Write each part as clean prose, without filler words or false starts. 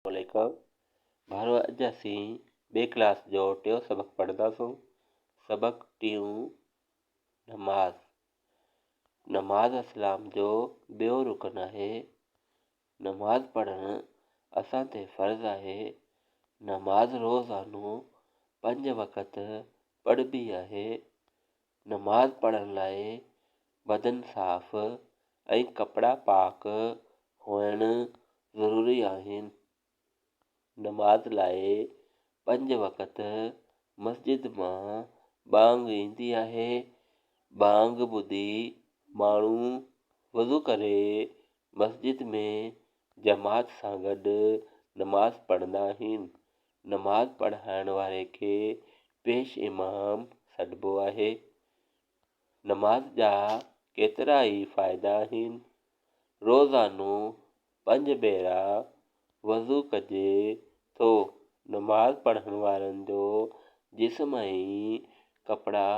عليڪم ڀائرو اڄ اسين ٻئي ڪلاس جو ٽيون سبق پڙهنداسون سبق ٽيون نماز نماز اسلام جو ٻيو رڪن آهي نماز پڙهڻ اسان تي فرض آهي نماز روزانو پنج وقت پڙهبي آهي نماز پڙهڻ لاء بدن صاف ۽ ڪپڙا پاڪ هئڻ ضروري آهن. نماز لاء پنج وقت مسجد مان ٻانگ ايندي آهي. ٻانگ ٻڌي ماڻهو وضو ڪري مسجد ۾ جماعت سان گڏ نماز پڙهندا آهن. نماز پڙهائڻ واري کي پيش امام سڏبو آهي. نماز جا ڪيترا ئي فائدا آهن. روزانو پنج ڀيرا وضو ڪجي ٿو. نماز پڙهڻ وارن جو جسم ۽ ڪپڙا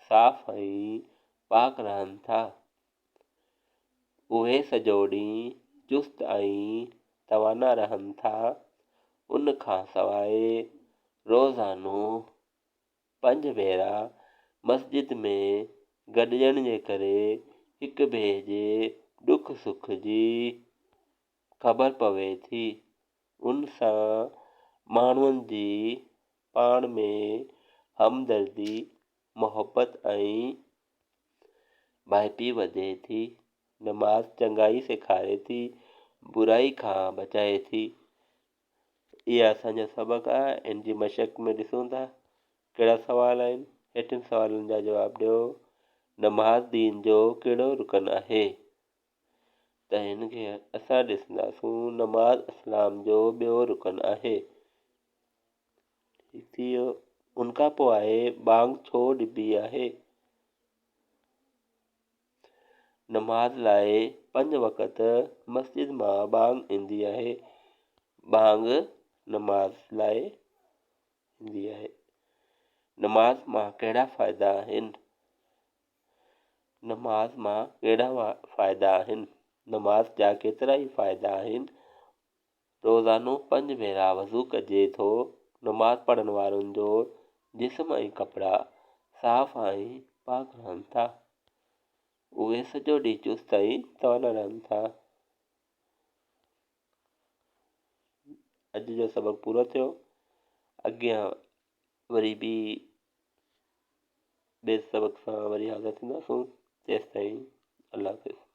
صاف ۽ پاڪ رهن ٿا. اهي سڄو ڏينهن چست ۽ توانا رهن ٿا. ان کان سواء روزانو پنج ڀيرا مسجد ۾ گڏجڻ جي ڪري هڪ ٻئي جي ڏک سک جي خبر پوي ٿي. ان سان ماڻهن جي پاڻ ۾ همدردي، محبت ۽ ڀائپي وڌي ٿي. نماز چڱائي سيکاري ٿي، برائي کان بچائي ٿي. اها اسان جو سبق آهي ان جي مشق ۾ ڏسون ٿا ڪهڙا سوال آهن هيٺين سوالن جا جواب ڏيو نماز دين جو ڪهڙو رڪن آهي ته هن کي اسان ڏسنداسون نماز اسلام جو ٻيو رڪن آهي ٺيڪ ٿي ويو ان کان پوء آهي بانگ ڇو ڏبي آهي نماز لاء پنج وقت مسجد مان ٻانگ ايندي آهي. ٻانگ نماز لاء ايندي آهي. نماز مان ڪهڙا فائدا آهن؟ نماز مان ڪهڙا فائدا آهن؟ نماز جا ڪيترا ئي فائدا آهن. روزانو پنج ڀيرا وضو ڪجي ٿو. نماز پڙهڻ وارن جو جسم ۽ ڪپڙا صاف ۽ پاڪ رهن ٿا. اهي سڄو ڏينهن چست ۽ توانا رهن ٿا. اڄ جو سبق پورو ٿيو. اڳيان وري به ٻئي سبق سان وري حاضر ٿينداسون. تيستائين الله حافظ.